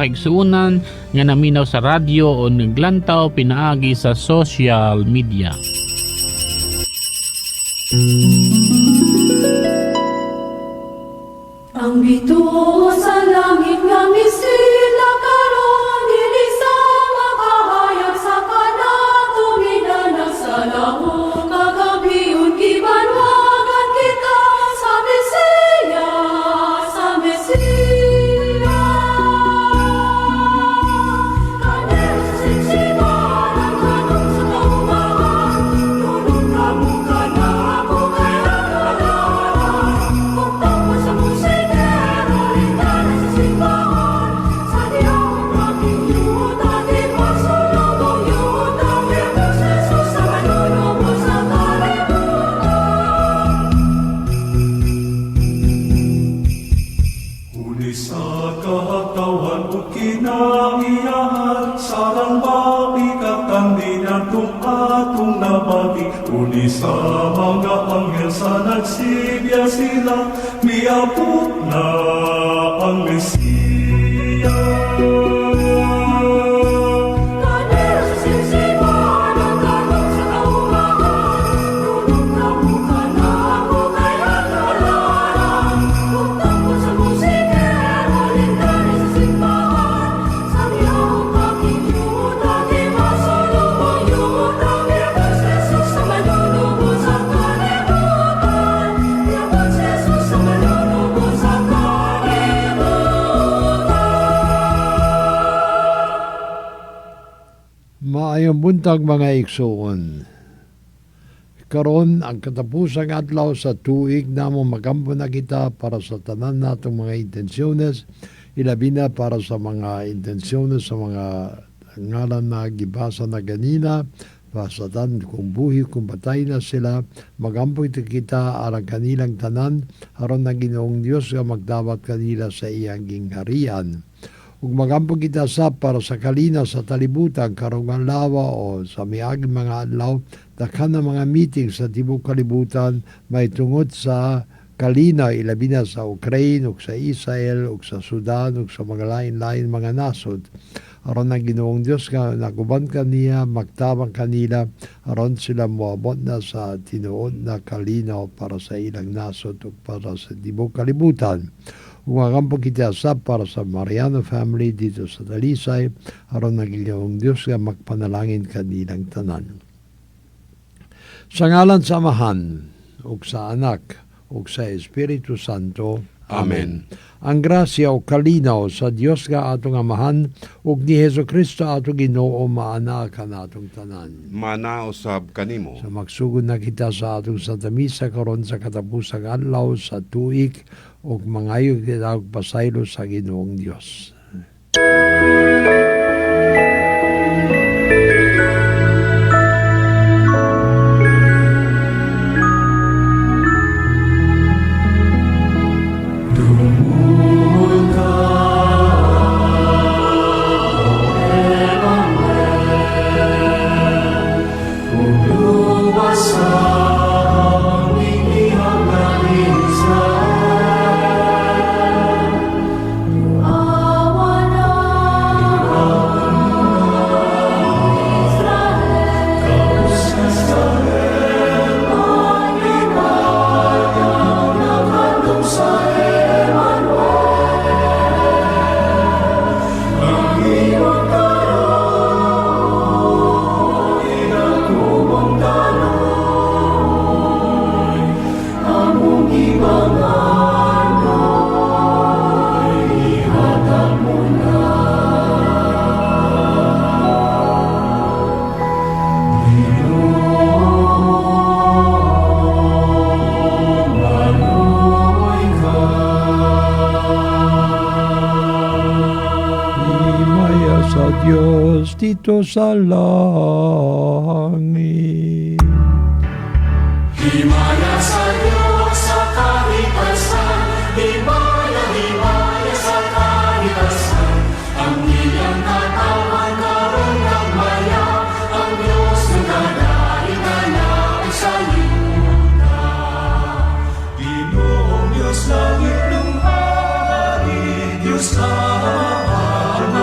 Kaigsuonan nga naminaw sa radyo o naglantaw pinaagi sa social media. Ang bituon sa langit nga misila karon dili sa makahayag sa kanato minanag sa lawom kagabion gibanwagan kita sa Mesiya, sa Mesiya. Kanero sa simsimon ang kanong sa kaumahan, Nunong kamuka na ako kay Ramadan. Kung tungkol sa musikero, lindana sa simbahan, sa diyang aking yuta, di masulubong yuta, Jesus Jesus sa manunubos sa kalibutan. Huli sa katawan ug kinaiyahan, sarang maikatan dinatong atong nabati. Uli sa mga anghel sa nagsibya sila, miabot na ang Mesiya. Kanero sa simsimon ang kanong sa kaumahan, Nunong kamuka na ako kay Ramadan. Kung tungkol sa musikero, lindana sa simbahan, sa diyang aking yuta, di masulubong yuta, Jesus Jesus sa manunubos sa kalibutan. Jesus Jesus sa manunubos sa kalibutan. Maayong buntag, mga igsuon. Karon ang katapusang adlaw sa tuig namo, magampo na kita para sa tanan natong mga intensyones, ilabi na para sa mga intensyones sa mga ngalan na gibasa na ganina, para sa tanan kung buhi, kung patay na sila, magampo ito kita alang kanilang tanan, aron na Ginoong Dios nga magdawat kanila sa iyang gingharian. Ug magampo kita sa para sa kalinaw sa kalibutan karong adlaw o sa miaging mga adlaw, daghan na mga meeting sa tibuok kalibutan may tungod sa kalinaw, ilabi na sa Ukraine ug sa Israel ug sa Sudan ug sa mga lain-lain mga nasod, aron ang Ginoong Dios nga naguban kaniya magtabang kanila aron sila moabot na sa tinuod na kalinaw para sa ilang nasod ug para sa tibuok kalibutan. Umagampo kita sa para sa Mariano family dito sa Talisay, aron ang Ginoong Dios nga magpanalangin kanilang tanan. Sa ngalan sa Amahan, ug sa Anak, ug sa Espiritu Santo. Amen. Ang grasya o kalinaw sa Dios nga atong Amahan ug ni Hesus Kristo atong Ginoo maana kanatong tanan. Mana usab kanimo. So magsugod na kita sa atong Santa Misa karon sa katapusang adlaw sa tuig ug mangayo kita og pasaylo sa Ginoong Dios. Dumul ka, O Emmanuel, ug luwasa ang biniang ng Israel. Awa na Israel, Naghandom sa Emmanuel, ang iyong karon, inakubong daloy, among gipangandoy, ihatag mo na. Ginoo, maluoy ka. Himaya sa Dios dito sa langit. Himaya sa Diyos sa kalikasan, himaya, himaya sa kalikasan. Ang iyang katawan karon nagmaya, ang Diyos nagdadait sa yuta. Ginoong Diyos, langit nung hari, Diyos Ama.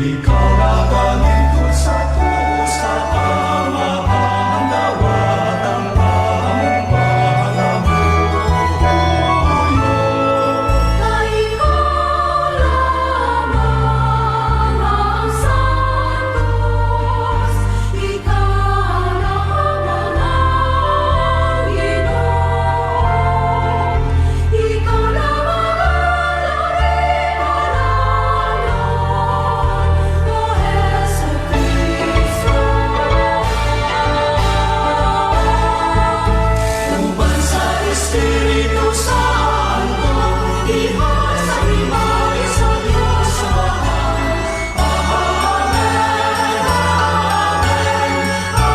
Ikaw nagalingkod sa tuo sa Amahan, dawat ang among pangamuyo. Kay ikaw lamang ang santos, ikaw lamang ang Ginoo, ikaw lamang ang labing O Hesu Kristo. Uban sa Espiritu Santo, diha sa himaya sa Diyos Amahan. Amen, Amen,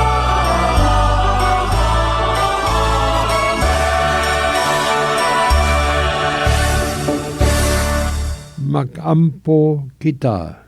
Magampo kita.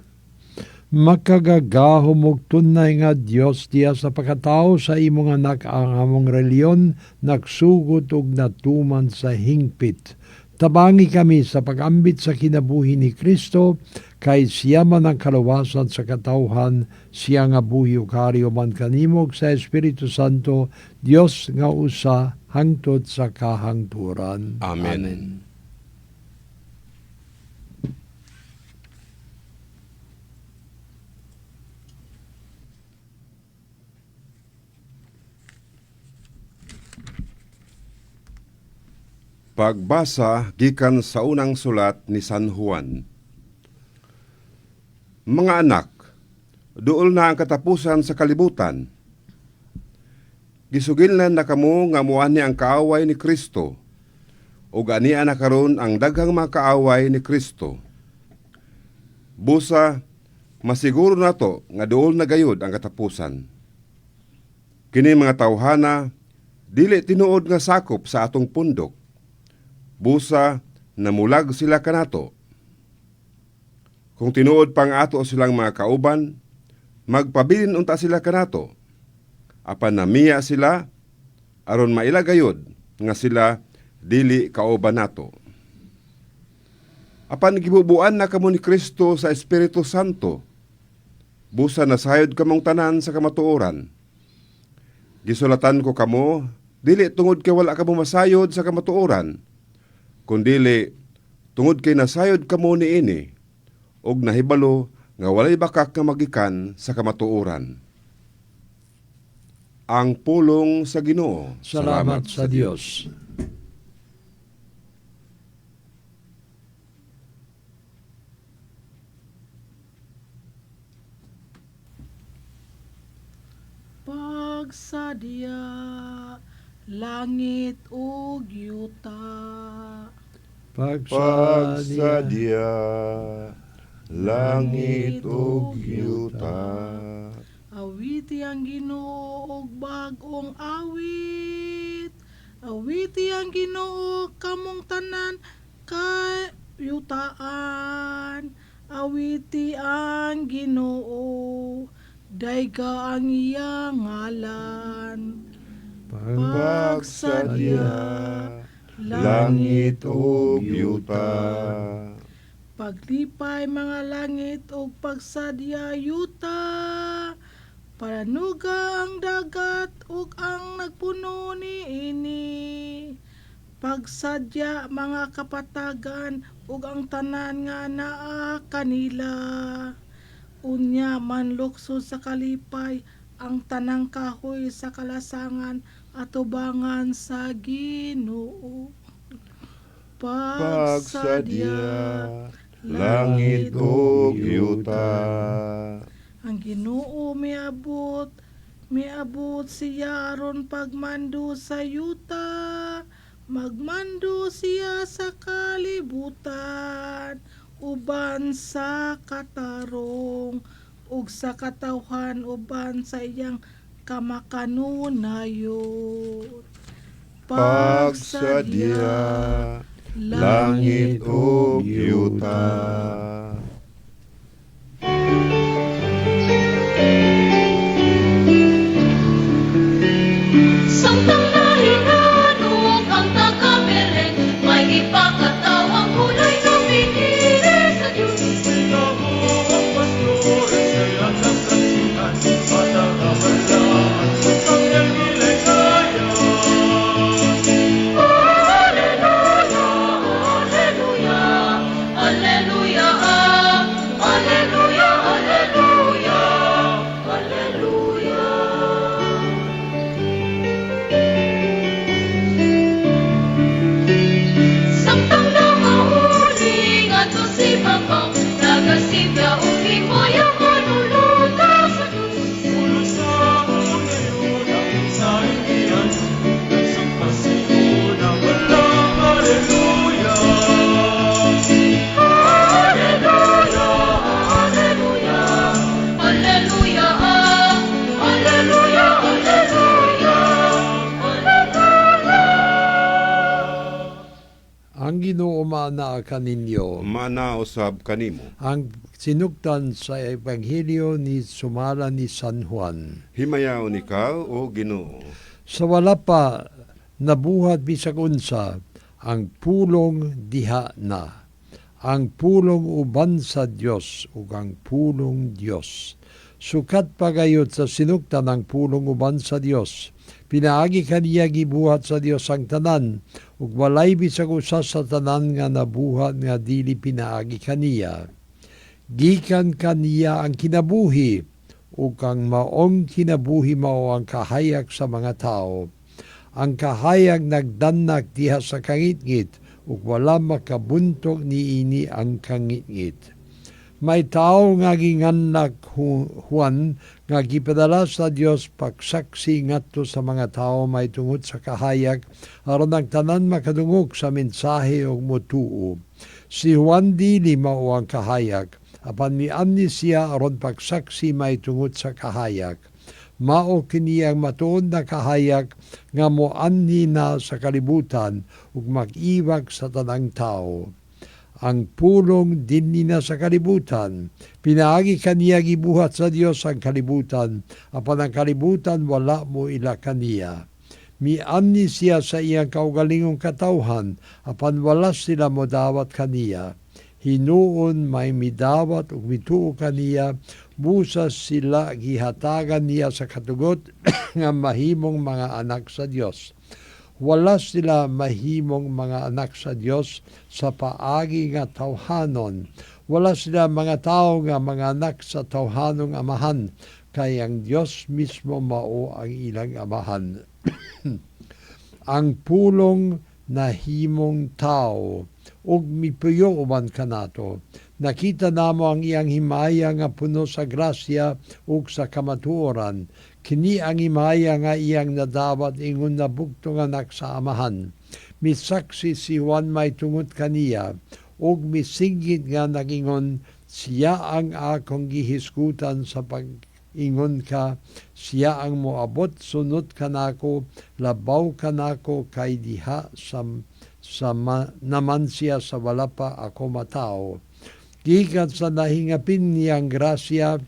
Makagagahom og tunay nga Dios diya sa pagkatao sa imong anak ang among reliyon nagsugot og natuman sa hingpit. Tabangi kami sa pag-ambit sa kinabuhi ni Kristo, kay siya man ang kalawasan sa katawhan, siya nga buhi ug hari uban kanimo ug sa Espiritu Santo, Dios nga usa hangtod sa kahangturan. Amen. Pagbasa gikan sa unang sulat ni San Juan. Mga anak, duol na ang katapusan sa kalibutan. Gisugilnan na kamo nga muani ang kaaway ni Kristo, ug ania na karon ang daghang mga kaaway ni Kristo. Busa, masiguro nato nga duol na gayud ang katapusan. Kini mga tawhana, dili tinuod nga sakop sa atong pundok. Busa, namulag sila kanato. Kung tinuod pang ato silang mga kauban, magpabilin unta sila kanato. Apan namiya sila, aron maila gayud nga sila dili kauban nato. Apan gibubuan na kamo ni Kristo sa Espiritu Santo. Busa nasayod kamong tanan sa kamatuoran. Gisulatan ko kamo, dili tungod kay wala kamo masayod sa kamatuoran, kundili tungod kay nasayod kamo niini ug nahibalo nga walay bakak nga magikan sa kamatuoran. Ang pulong sa Ginoo. Salamat sa Dios. Pagsadya, langit ug yuta. Pagsadya, Pagsadya, langit ug yuta. Awiti ang Ginoo og bag-ong awit. Awiti ang Ginoo kamong tanan kayutaan. Awiti ang Ginoo, dayga ang iyang ngalan. Pagsadya, langit ug yuta. Paglipay mga langit ug pagsadya yuta, Paranuga ang dagat ug ang nagpuno niini. Pagsadya mga kapatagan ug ang tanan nga naa kanila. Unya manlukso sa kalipay ang tanang kahoy sa kalasangan atubangan sa Ginoo. Pagsadya, langit ug yuta. Ang Ginoo miabot siya aron pagmando sa yuta, magmando siya sa kalibutan, uban sa katarong ug sa katawhan uban sa iyang kamakanunayon. Pagsadya, langit ug yuta. Samtang nahinanong ang taga-Belen, may ipakatawang kulay na pinili sa Diyos. Ikaw ang pastor. maanaa kaninyo. Maanaa usab kanimo. Ang sinugdan sa Ebanghelyo ni sumala ni San Juan. Himayaon ikaw, o Ginoo. Sa wala pa nabuhat bisag unsa, ang Pulong diha na. Ang Pulong uban sa Dios ug ang Pulong Dios. Sukat pa gayud sa sinugtan, ang Pulong uban sa Dios. Pinaagi kaniya gibuhat sa Dios ang tanan ug walay bisag usa sa tanan nga nabuhat nga dili pinaagi kaniya. Gikan kaniya ang kinabuhi ug ang maong kinabuhi mao ang kahayag sa mga tao. Ang kahayag nagdanak diha sa kangitngit ug wala makabuntog niini ang kangitngit. May tao nga gingannak Juan nga gipadala sa Dios pagsaksi ngadto sa mga tao mahitungod sa kahayag, aron ang tanan makadungog sa mensahe ug motuo. Si Juan dili mao ang kahayag, apan mianhi siya aron pagsaksi mahitungod sa kahayag. Mao kini ang matuod na kahayag nga moanhi na sa kalibutan ug mag-iwag sa tanang tao. Ang Pulong dinhi na sa kalibutan. Pinaagi kaniya gibuhat sa Dios ang kalibutan, apan ang kalibutan wala mo ila kaniya. Mianhi siya sa iyang kaugalingong katawhan, apan wala sila modawat kaniya. Hinuon may midawat ug mituo kaniya, busa sila gihatagan niya sa katugot nga mahimong mga anak sa Dios. Wala sila mahimong mga anak sa Dios sa paagi nga tawhanon. Wala sila mga tao nga mga anak sa tawhanong amahan, kay ang Dios mismo mao ang ilang amahan. Ang Pulong nahimong tao ug mipuyo uban kanato. Nakita namo ang iyang himaya nga puno sa grasya ug sa kamatuoran. Kini ang himaya nga iyang nadawat ingon na bugtong anak sa Amahan. Misaksi si Juan mahitungod kaniya ug misinggit nga nagingon, "Siya ang akong gihisgutan sa pag-ingon ka, 'Siya ang moabot sunod kanako, labaw kanako kay diha sa naman siya sa wala pa ako matawo.'" Gikan sa nahingapin niyang grasya,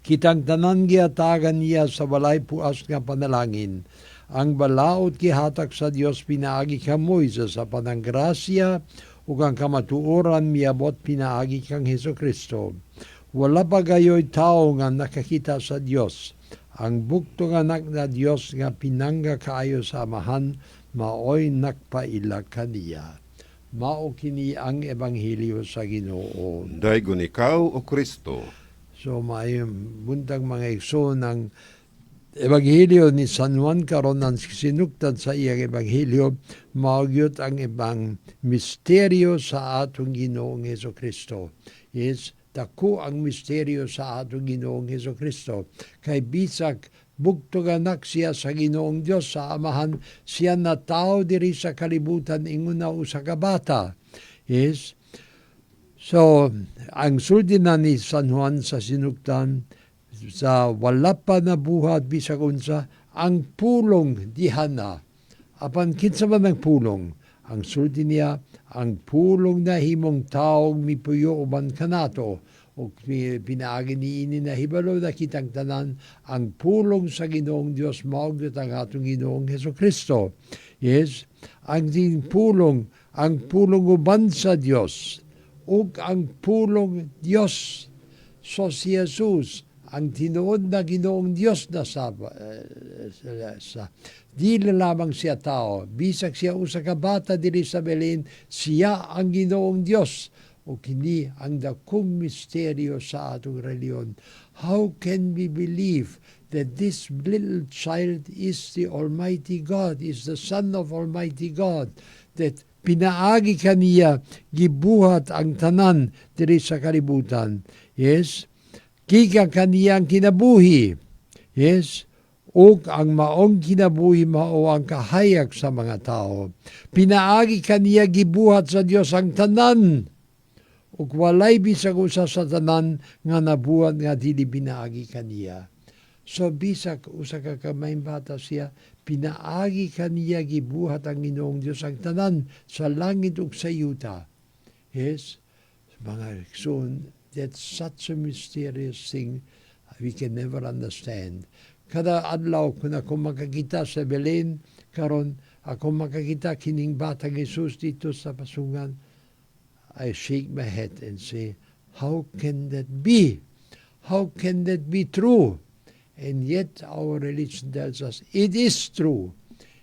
kitang tanan gihatagan niya sa walay puas nga panalangin. Ang balaod gihatag sa Dios pinaagi kang Moises, apan ang grasya ug ang kamatuoran miabot pinaagi kang Hesus Kristo. Wala pa gayoy tao nga nakakita sa Dios. Ang buktong anak na Dios nga pinangga kaayo sa Amahan maoy nagpaila kaniya. Mao kini ang ebanghelyo sa Ginoo. Daygon ikaw, O Kristo. So maayong buntag, mga igsoon. Ang Ebanghelyo ni San Juan karon, ang sinugtan sa iyang ebanghelyo, mao gyud ang ibang misteryo sa atong Ginoong Hesus Kristo. Yes, dako ang misteryo sa atong Ginoong Hesus Kristo. Kay bisag bugtong anak siya sa Ginoong Dios sa Amahan, siya natawo diri sa kalibutan ingon na usa ka bata. Yes. So, ang sulti na ni San Juan sa sinugtan, sa wala pa nabuhat bisag unsa, ang Pulong diha na. Apan kinsa man ang Pulong? Ang sulti niya, ang Pulong nahimong taong mipuyo uban kanato. O pinaagi niini nahibalo na kitang tanan, ang Pulong sa Ginoong Dios mao gyud ang atong Ginoong Hesus Kristo. Yes, ang din Pulong, ang Pulong uban sa Dios ug ang Pulong Dios. So si Jesus, ang tinuod na Ginoong Dios na sa dili lamang siya tao, bisag siya usa ka bata diri sa Belen, siya ang Ginoong Dios. O kini ang dakong misteryo sa atong relihiyon. How can we believe that this little child is the Almighty God, is the Son of Almighty God, that pinaagi kaniya gibuhat ang tanan diri sa kalibutan? Yes, gikan kaniya ang kinabuhi. Yes, ug ang maong kinabuhi mao ang kahayag sa mga tao. Pinaagi kaniya gibuhat sa Dios ang tanan. Ug walay bisag usa sa tanan nga nabuhat nga dili pinaagi kaniya. So bisag usa ka kamayng bata siya, pinaagi kaniya gibuhat ang Ginoong Dios ang tanan sa langit ug sa yuta. Yes, mga igsoon, that's such a mysterious thing we can never understand. Kada adlaw kung ako makakita sa Belen, karon ako makakita kining batang Jesus dito sa pasungan, I shake my head and say, "How can that be? How can that be true?" And yet our religion tells us it is true.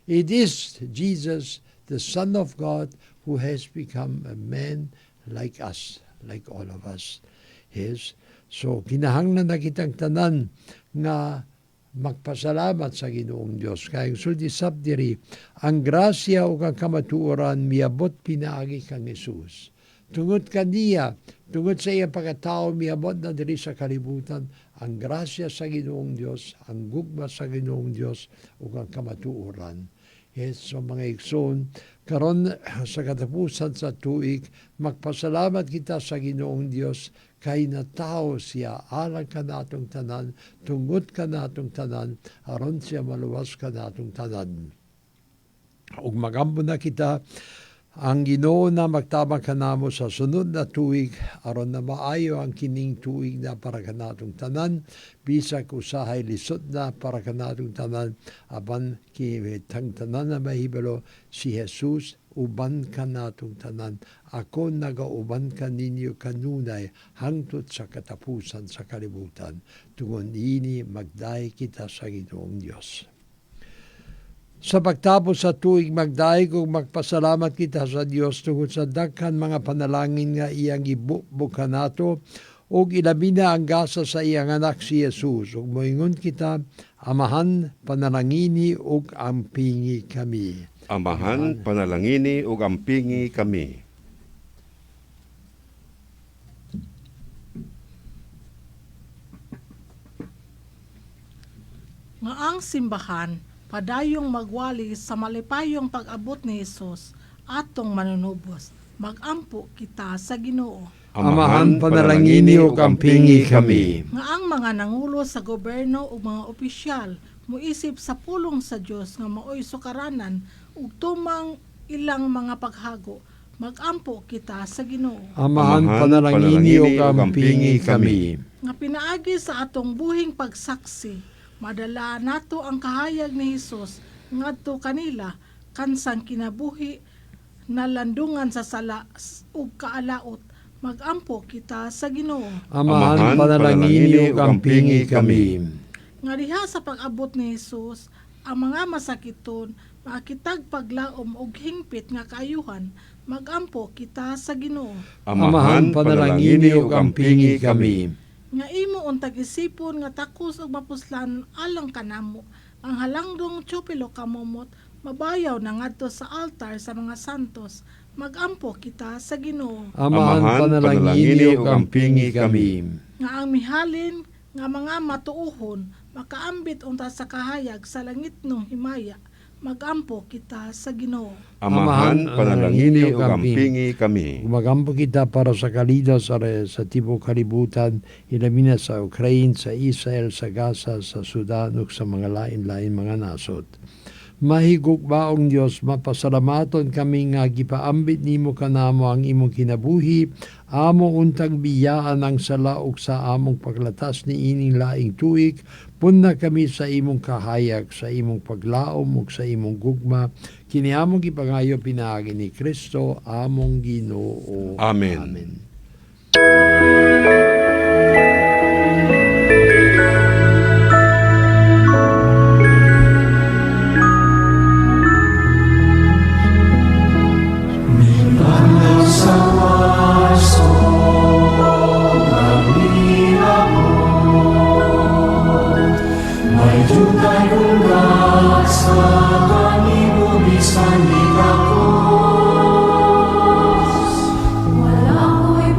It is Jesus, the Son of God, who has become a man like us, like all of us. Yes. So, kinahanglan na kitang tanan nga magpasalamat sa Ginoong Dios. Kay ang sulti sab diri, ang grasya ug ang kamatuoran miabot pinaagi kang Jesus. Tungod kaniya, tungod sa iyang pagkatao, miabot na diri sa kalibutan ang grasya sa Ginoong Dios, ang gugma sa Ginoong Dios ug ang kamatuoran. Yes, so mga igsoon, karon sa katapusan sa tuig, magpasalamat kita sa Ginoong Dios kay natawo siya alang kanatong tanan, tungod kanatong tanan, aron siya maluwas kanatong tanan. Ug magampo na kita, ang Ginoo na magtabang kanamo sa sunod na tuig aron na maayo ang kining tuig na para kanatong tanan, bisag usahay lisod na para kanatong tanan, apan kitang tanan na mahibalo si Jesus uban kanatong tanan. "Ako nagauban kaninyo kanunay hangtod sa katapusan sa kalibutan." Tungod ini magdayeg kita sa Ginoong Dios. Sa pagtapos sa tuig, magdayeg ug magpasalamat kita sa Dios tungod sa daghan mga panalangin nga iyang gibugbog kanato ug ilabi na ang gasa sa iyang anak si Jesus. Ug moingon kita, Amahan, panalangini ug ampingi kami. Amahan, panalangini ug ampingi kami. Nga ang simbahan padayong magwali sa malipayong pag-abot ni Hesus atong manunubos. Magampo kita sa Ginoo. Amahan, panalangini ug ampingi kami. Nga ang mga nangulo sa gobyerno ug mga opisyal moisip sa pulong sa Dios nga maoy sukaranan ug tumang ilang mga paghago. Magampo kita sa Ginoo. Amahan, panalangini ug ampingi kami. Nga pinaagi sa atong buhing pagsaksi madala nato ang kahayag ni Hesus ngadto kanila kansang kinabuhi nalandungan sa sala ug kaalaot. Magampo kita sa Ginoo. Amahan, panalangini ug ampingi kami. Nga diha sa pag-abot ni Hesus ang mga masakiton makitag paglaom ug hingpit nga kaayuhan. Magampo kita sa Ginoo. Amahan, panalangini ug ampingi kami. Nga imo untag isipon nga takos ug mapuslan alang kanamo ang halangdong Teofilo Camomot mabayaw na ngadto sa altar sa mga santos. Magampo kita sa Ginoo. Amahan, panalangini ug ampingi kami. Nga ang mihalin nga mga matuohon makaambit unta sa kahayag sa langitnong himaya. Magampo kita sa Ginoo. Amahan, panalangini ug ampingi kami. Magampo kita para sa kalidad sa tibuok kalibutan, ilabi na sa Ukraine, sa Israel, sa Gaza, sa Sudan, ug sa mga lain-lain mga nasod. Mahigugmaong Dios, mapasalamaton kami nga gipaambit nimo kanamo ang imong kinabuhi. Amo untang biyaan ang sala ug sa among paglatas ni ining laing tuig, punda kami sa imong kahayag, sa imong paglaom ug sa imong gugma. Kini among gipangayo pinaagi ni Kristo among Ginoo. Amen. Amen. Sa waso nagilabot, may jutay ugat sa kanimo bisan di takos. Wala ko'y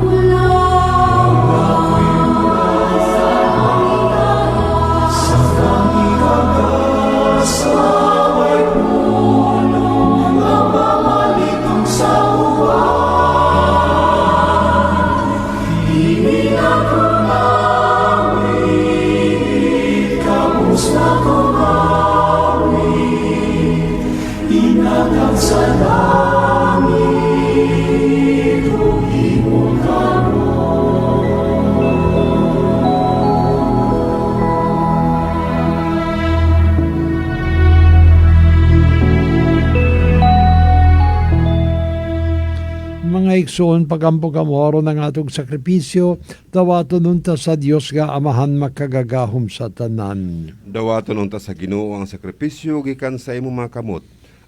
Mga igsoon, pagampo kamo aron ang atong sakripisyo, dawaton unta sa Dios nga Amahan makagagahom sa tanan. Dawaton unta sa Ginoo ang sakripisyo gikan sa imong mga kamot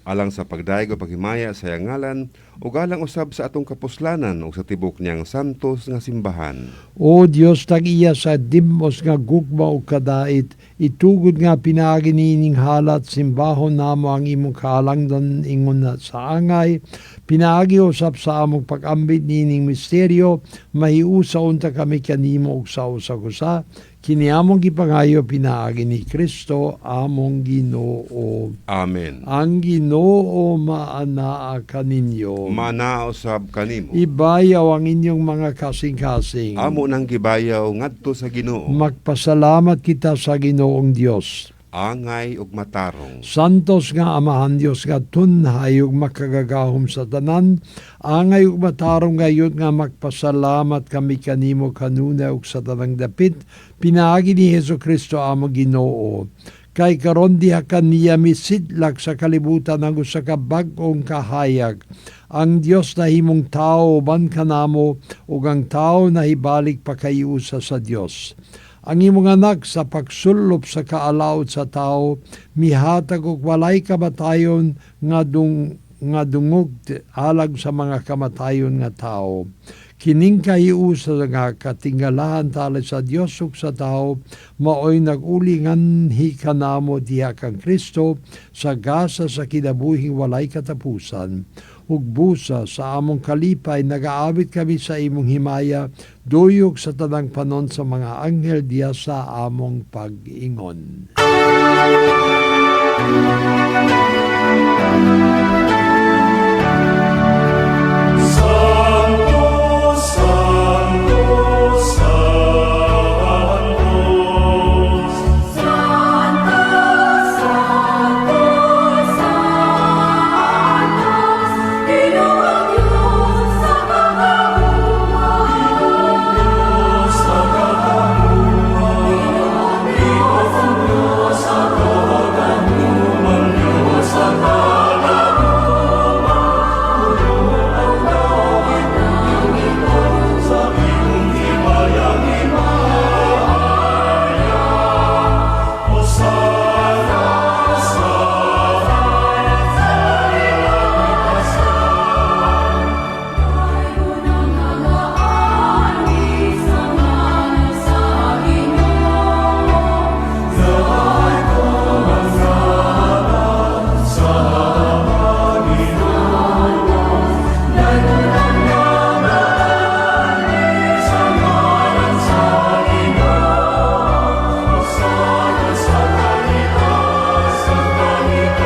alang sa pagdayeg ug paghimaya sa iyang ngalan ug alang usab sa atong kapuslanan ug sa tibok niyang santos nga simbahan. O Dios, tag-iya sa dimos nga gugma ug kadait, itugod nga pinaagi niining halat, simbahon namo ang imong kaalangdan ingon na sa angay, pinaagi usab sa among pag-ambit niining misteryo, mahiusa unta kami kanimo ug sa usa-usa, kini among gipangayo pinaagi ni Kristo among Ginoo. Amen. Ang Ginoo maanaa kaninyo. Manaa usab kanimo. Ibayaw ang inyong mga kasing-kasing. Amo nang gibayaw ngadto sa Ginoo. Magpasalamat kita sa Ginoong Dios. Angay ug matarong. Santos nga Amahan Dios nga tunhay ug makagagahom sa tanan, angay ug matarong gayud nga magpasalamat kami kanimo kanunay ug sa tanang dapit, pinaagi ni Hesus Kristo among Ginoo. Kay karon diha kaniya misidlak sa kalibutan ang usa ka bag-ong kahayag. Ang Dios nahimong tao uban kanamo ug ang tao nahibalik pakahiusa sa Dios. Ang imong anak sa pagsulop sa kaalaod sa tao, mihatag og walay kamatayon nga dungog alang sa mga kamatayon nga tao. Kining kahiusa nga katingalahan tali sa Dios ug sa tao, maoy nag-uli nganhi kanamo diha kang Kristo sa gasa sa kinabuhing walay katapusan. Ug busa sa among kalipay nagaawit kami sa imong himaya, duyog sa tanang panon sa mga anghel diha sa among pag-ingon. Santo, Santo, Santo. Santo, Santo, Santos, Ginoong Diyos sa kagahuman. Diyos sa kagahuman, Ginoong Diyos sa kagahuman, Diyos sa kagahuman. Puno ang langit sa iyong himaya, himaya. Hosana sa Unang nagaani sa ngalan sa Ginoo. Sa Ginoo. Sa ngalan sa Ginoo. Hosana sa kalitasan, sa kalitasan.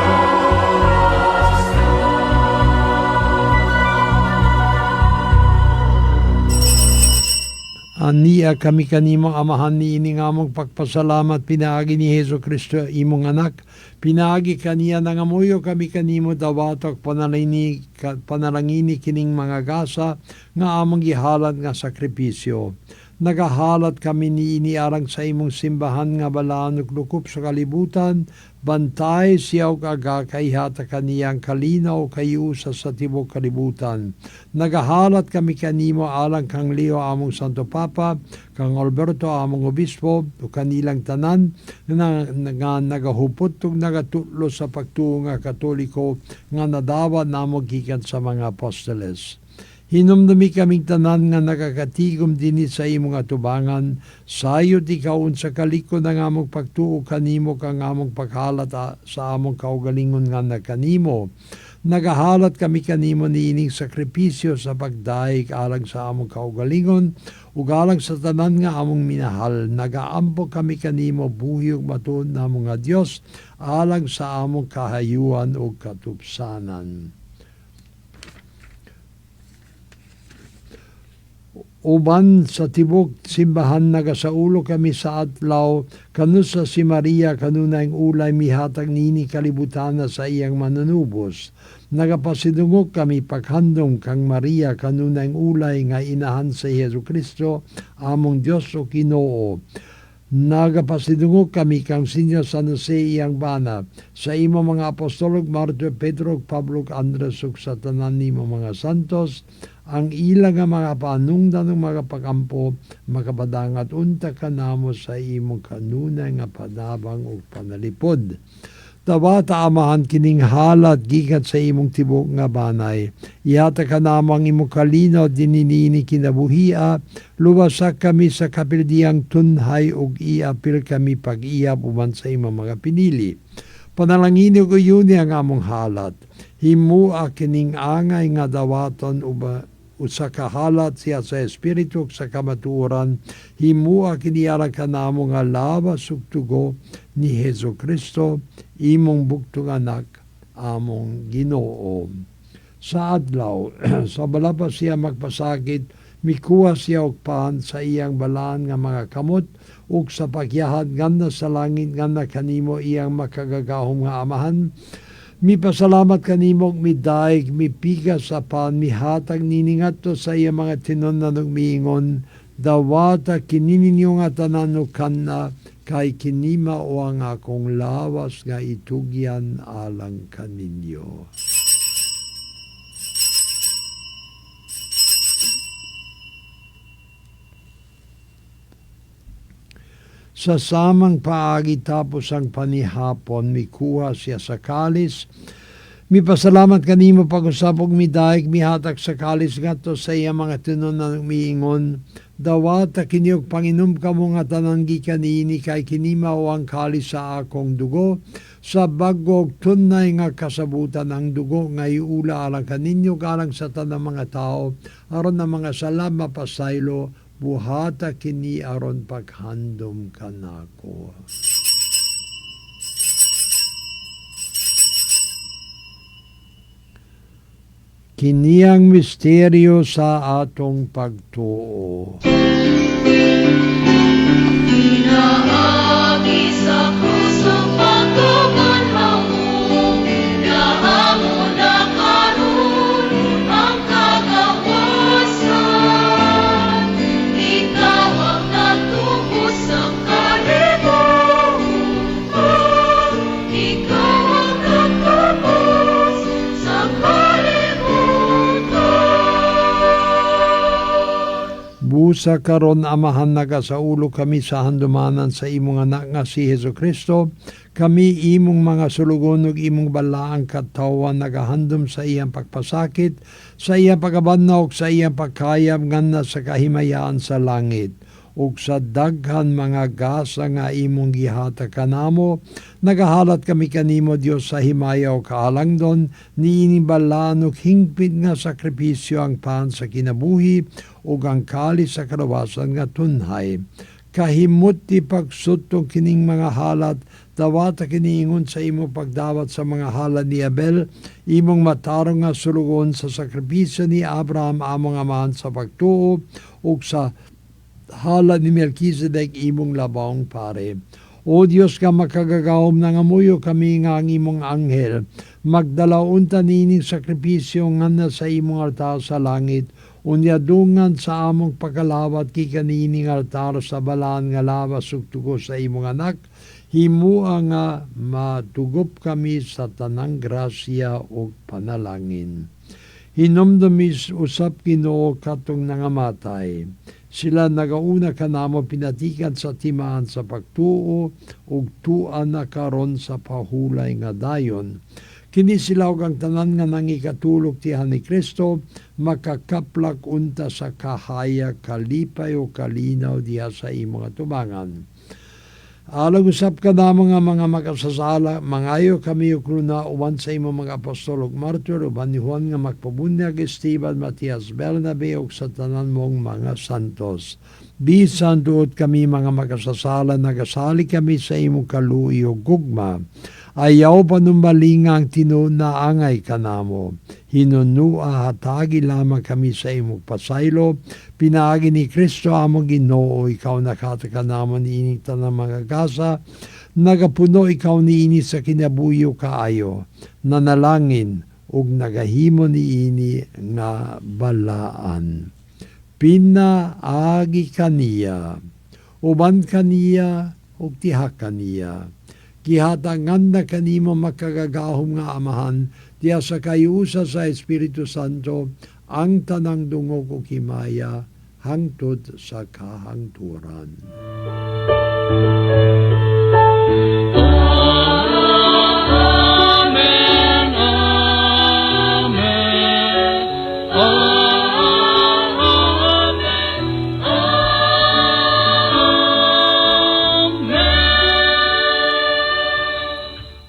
Ania kami kanimo Amahan niini nga among pagpasalamat pinaagi ni Hesus Kristo imong anak, pinaagi kaniya nangamuyo kami kanimo dawatok panalangini, panalangini kining mga gasa nga among gihalat nga sakripisyo. Nagahalat kami niini alang sa imong simbahan nga balaan ug lukop sa kalibutan, bantay siya og aga kay ihatag kaniya ang kalinaw kahiusa sa tibuok kalibutan. Nagahalat kami kanimo alang kang Leo among Santo Papa, kang Alberto among Obispo, ug kanilang tanan nga, nga nagahupot ug nagatutlo sa pagtuo nga Katoliko nga nadawat namo gikan sa mga apostoles. Hinumdumi kaming tanan nga nakakatigom dinhi sa imong atubangan, sayod ikaw unsa kalikon ang among pagtuo kanimo kang among paghalat sa among kaugalingon nga nakanimo. Nagahalat kami kanimo niining sakripisyo sa pagdayeg alang sa among kaugalingon ug alang sa tanan nga among minahal. Nagaampo kami kanimo buhi ug matuod namo nga Dios alang sa among kahayuan ug katupsanan. Uban sa tibok simbahan nagasaulo kami sa adlaw kanusa si Maria kanunayng ulay mihatag nini kalibutana sa iyang manunubos. Nagapasidungog kami paghandom kang Maria kanunayng ulay nga inahan sa Hesus Kristo among Dios ug Ginoo. Nagapasidungog kami kang Senyor San Jose iyang bana sa imo mga apostol ug Marto, Pedro, ug Pablo, ug Andres ug sa tanan nimo mga santos. Ang ila nga mga panungdan ug mga pagampo makapadangat unta kanamo sa imong kanunay nga panabang ug panalipod. Dawata, Amahan, kining halat gikan sa imong tibuok nga banay. Ihatag kanamo ang imong kalinaw dinhi niini kinabuhia, luwasa kami sa kapirdihang tunhay ug iapil kami pag-iyap uban sa imong mga pinili. Panalangini ug uyuni ang among halat. Himua kining angay nga dawaton uba usa ka halat siya sa espiritu ug sa kamatuoran. Himua kini alang kanamo nga lawas ug dugo ni Hesus Kristo, imong bugtong Anak, among Ginoo. Sa adlaw, sa bala pa siya magpasakit, mikuha siya og pan sa iyang balaan nga mga kamot ug sa pagyahad nganna sa langit nganna kanimo, iyang makagagahom nga Amahan, mipasalamat kanimo ug midaig, mipiga sa pan, mihatag nini ngadto sa iyang mga tinun-an ug miingon, "Dawata kini ninyo nga tanan ug kana, kay kini mao ang akong lawas nga itugyan alang kaninyo." Sa samang paagi, tapos ang panihapon, mikuha siya sa kalis, mipasalamat kanimo pag-usab ug midaig, mihatag sa kalis ngadto sa iya mga tinun-an ug miingon, "Dawata kini ug panginom kamo nga tanan gikan niini, kay kini mao ang kalis sa akong dugo sa bag-o ug tunay nga kasabutan, ang dugo nga iula alang kaninyo ug alang sa tanang mga tao aron ang mga sala mapasaylo. Buhata kini aron paghandom kanako." Kini ang misteryo sa atong pagtuo. Pinaagi sa krus ug pagkabanhaw mo, naamo na karon ang kagawasan. Ikaw ang nagtubos sa kalibutan. Ikaw ang nagtubos sa kalibutan. Busa karon, Amahan, nagasaulo kami sa handumanan sa imong Anak nga si Hesus Kristo. Kami, imong mga sulugon ug imong balaang katawhan, nagahandom sa iyang pagpasakit, sa iyang pagkabanhaw ug sa iyang pagkayam nganna sa kahimayaan sa langit. Ug sa daghan mga gasa nga imong gihatag kanamo, nagahalat kami kanimo, Dios, sa himaya ug kaalangdon niining balaan ug hingpit nga sakripisyo, ang pan sa kinabuhi ug ang kalis sa kalawasan nga tunhay. Kahimuti pagsutong kining mga halat, dawata kini ingon sa imong pagdawat sa mga halad ni Abel, imong matarong nga sulugon, sa sakripisyo ni Abraham, among amahan sa pagtuo, ug sa halad ni Melchizedek, imong labawong pare. O Dios nga makagagahom, nangamuyo kami nga ang imong anghel magdala unta niining sakripisyo nganna sa imong altar sa langit, unya dungan sa among pagkalawat gikan niining altar sa balaan nga lawas ug dugo sa imong Anak, himua nga matugop kami sa tanang grasya ug panalangin. Hinumdumi usab, Ginoo, katong nangamatay. Sila nagauna kanamo pinatikan sa timaan sa pagtuo ug tua na karon sa pahulay nga dayon. Kini sila ug ang tanan nga nangikatulog tihan ni Kristo makakaplak unta sa kahayag, kalipay o kalinaw diha sa imong atubangan. Alang usab kanamo nga mga makasasala, mangayo kami og luna uban sa imong mga apostol ug martyr, uban ni Juan nga magpabunyag, Esteban, Matias, Bernabe ug sa tanan mong mga santos. Bisan duot kami mga makasasala, nagasalig kami sa imong kaluoy ug gugma. Ayaw panumbalinga ang tinuod na angay kanamo. Hinunua hatagi lamang kami sa imong pasaylo. Pinaagi ni Kristo among Ginoo. Ikaw nakahatag kanamo niining tanang mga gasa. Nagapuno ikaw niini sa kinabuhi ug kaayo. Nanalangin ug nagahimo niini nga balaan. Pinaagi kaniya, uban kaniya, ug diha kaniya. Gihatag nganna kanimo, makagagahom nga Amahan, diha sa kayusa sa Espiritu Santo, ang tanang dungog ug himaya hangtod sa kahangturan. Amen. Amen. Amen. Amen.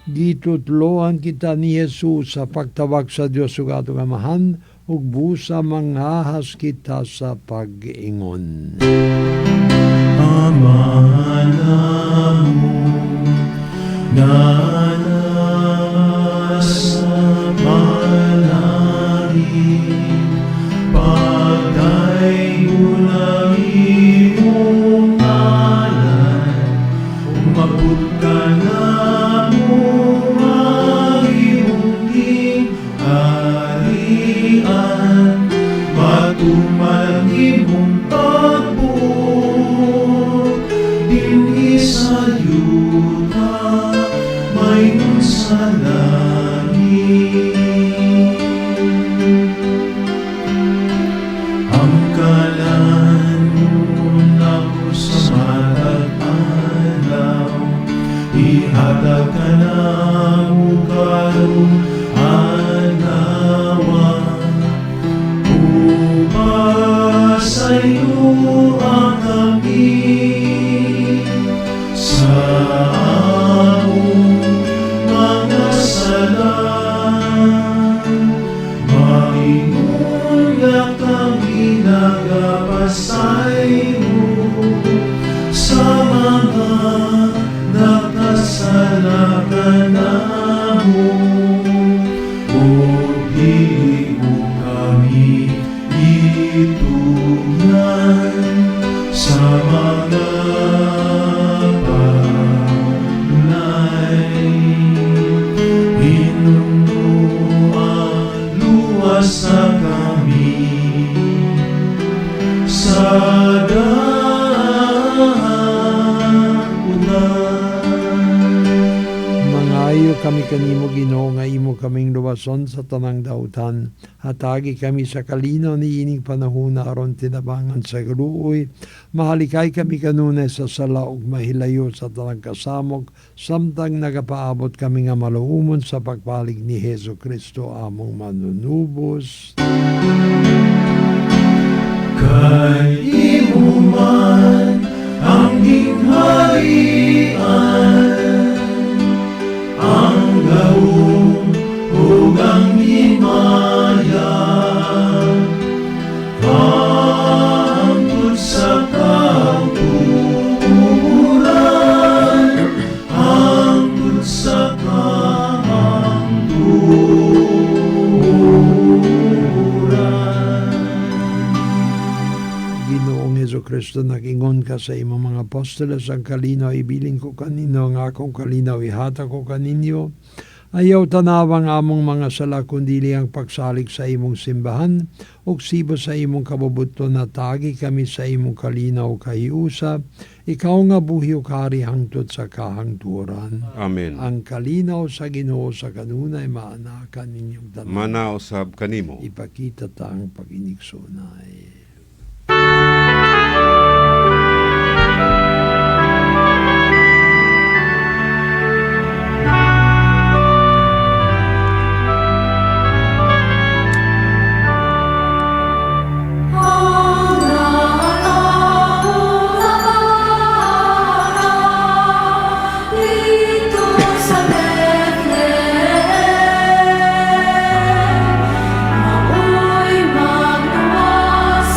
Gitutloan kita ni Jesus sa pagtawag sa Dios ug atong Amahan ug busa manghahas kita sa pag-ingon. Ama namo nga naa sa langit, pagdaygon ang imong ngalan, umabot kanamo ang imong gingharian, matuman ang imong pagbuot dinhi sa yuta maingon sa langit. Ang kalan namo sa matag adlaw, ihatag kanamo karong adlaw. Upasayloa kami sa among mga sala, maingon nga kami nagapasaylo sa mga nakasala kanamo, ug dili mo kami itugyan sa mga pagdulay. Hinumduma, luwasa kami sa dautan. Mangayo kami kanimo, Ginoo, nga imo kaming luwason sa tanang dautan. Hatagi kami sa kalinaw niining panahon aron tinabangan sa kaluoy. Mahalikay kami kanunay sa sala ug mahilayo sa tanang kasamok samtang nagapaabot kami nga maluumon sa pagpalig ni Hesus Kristo among manunubos. Kay imo man ang gingharian, ang gahom ug ang himaya, hangtod sa kauturan, hangtod sa kahangturan. Ginoong Hesus Kristo, nag-ingon ka sa imong mga apostoles, "Ang kalinaw ibilin ko kaninyo, ang akong kalinaw ihatag ko kaninyo. Ayaw tanawang among mga sala, kundili ang pagsalig sa imong simbahan, ug sibo sa imong kabubuton hatagi kami sa imong kalinaw kahiusa, ikaw nga buhi ug hari hangtod sa kahangturan." Amen. Ang kalinaw sa Ginoo sa kanunay maanaa kaninyong tanan. Mana usab kanimo. Ipakita ta ang pag-inigsoonay. Ang nakatao nga bata didto sa Bethlehem, mao'y magluwas.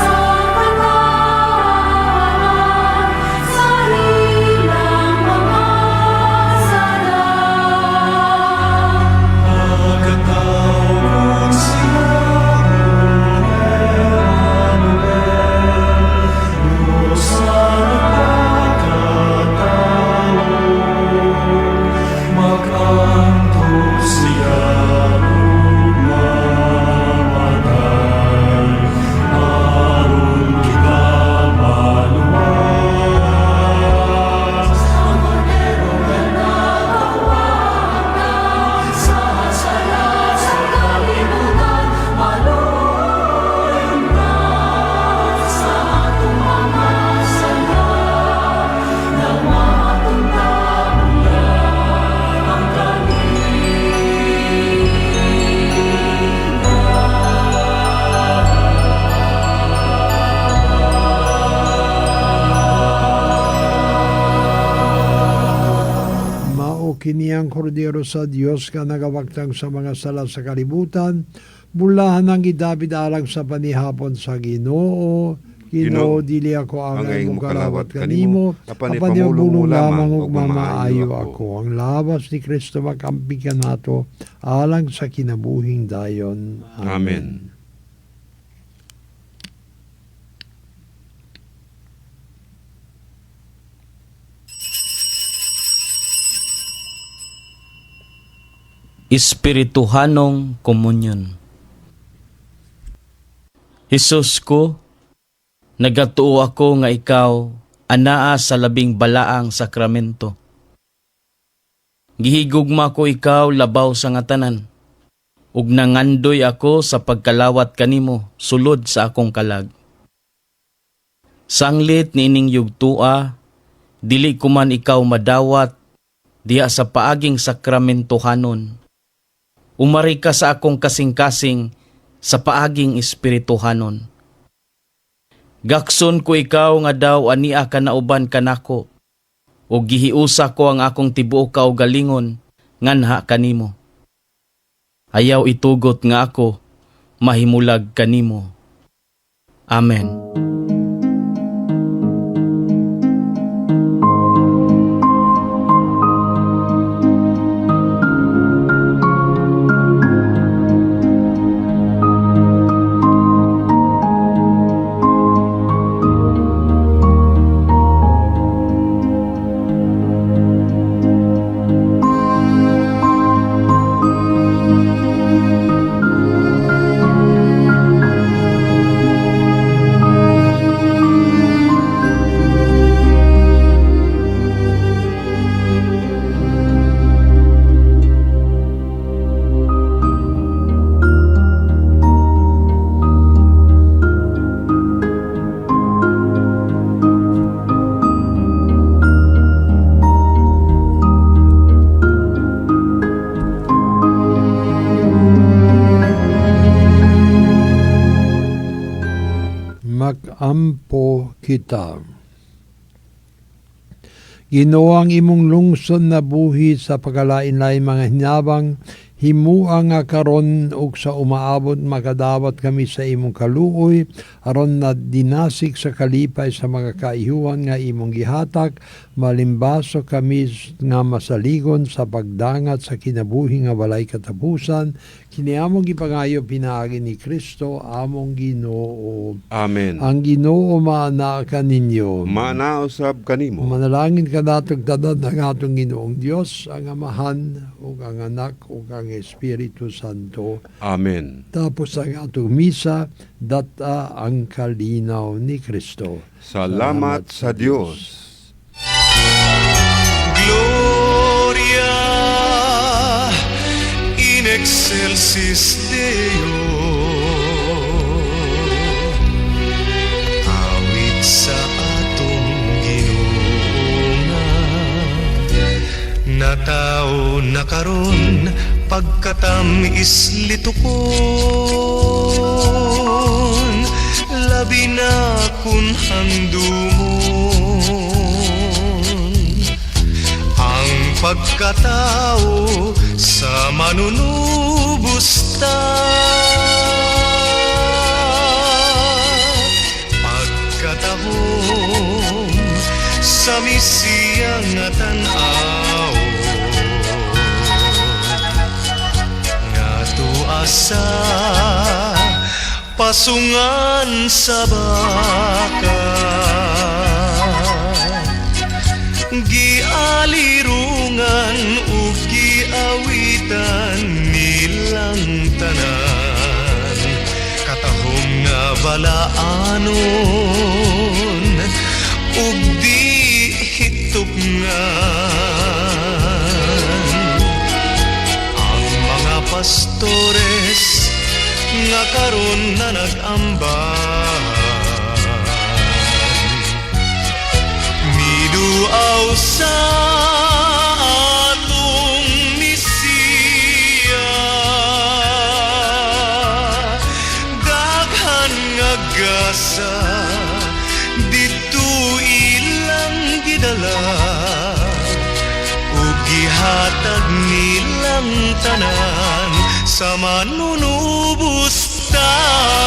Kini ang kordero sa Dios nga nagawaktang sa mga sala sa kalibutan. Bulahan ang gidapit alang sa panihapon sa Ginoo. Ginoo, dili ako angay Angay mo mokalawat kalawat kanimo, kanimo, apan apan ipamulong mo ipamulong lamang lamang ug ug mamaayo mamaayo ako. Ang lawas ni Kristo makamping kanato alang sa kinabuhing dayon. Amen. Espirituhanong Komunyon. Hesus ko, nagatuo ako nga ikaw anaa sa labing balaang sakramento. Gihigugma ko ikaw labaw sa nga tanan, ug nangandoy ako sa pagkalawat kanimo sulod sa akong kalag. Sanglit niining yugtua, dili ko man ikaw madawat diha sa paaging sakramentohanon. Umari ka sa akong kasing-kasing sa paaging espirituhanon. Gakson ko ikaw nga daw ania ka nauban kanako, o gihiusa ko ang akong tibuok kaugalingon nganha kanimo. Ayaw itugot nga ako mahimulag kanimo. Amen. Magampo kita. Ginoo, ang imong lungsod na buhi sa pagkalain-lain mga hinabang, himua nga karon ug sa umaabot makadawat kami sa imong kaluoy, aron na dinasik sa kalipay sa mga kaihuan nga imong gihatag, malimbaso kami nga masaligon sa pagdangat sa kinabuhi nga walay katapusan. Kini among gipangayo pinaagi ni Kristo among Ginoo. Amen. Ang Ginoo maanaa kaninyo. Maana usab kanimo. Manalangin kanatong tanan ang atong Ginoong Dios, ang Amahan ug ang Anak ug ang Espiritu Santo. Amen. Tapos ang atong misa, data ang kalinaw ni Kristo. Salamat sa Dios. Gloria in excelsis Deo. Awit sa atong Ginoo nga natao na karon pagkatamis litukon, labi na kun handumon ang pagkatao sa manunubos ta. Pagkatahom sa misiya nga tan-aw nga tuasa pasungan sa baka, gialirungan ug giawitan nilang tanan, katahom nga balaanon ug di hitupngan. Ang mga pastores nga karon na nag-amban, miduaw sa atong misiya. Daghan nga gasa didto ilang gidala ug gihatag. Gihatag nilang tanan sa manunubos ta.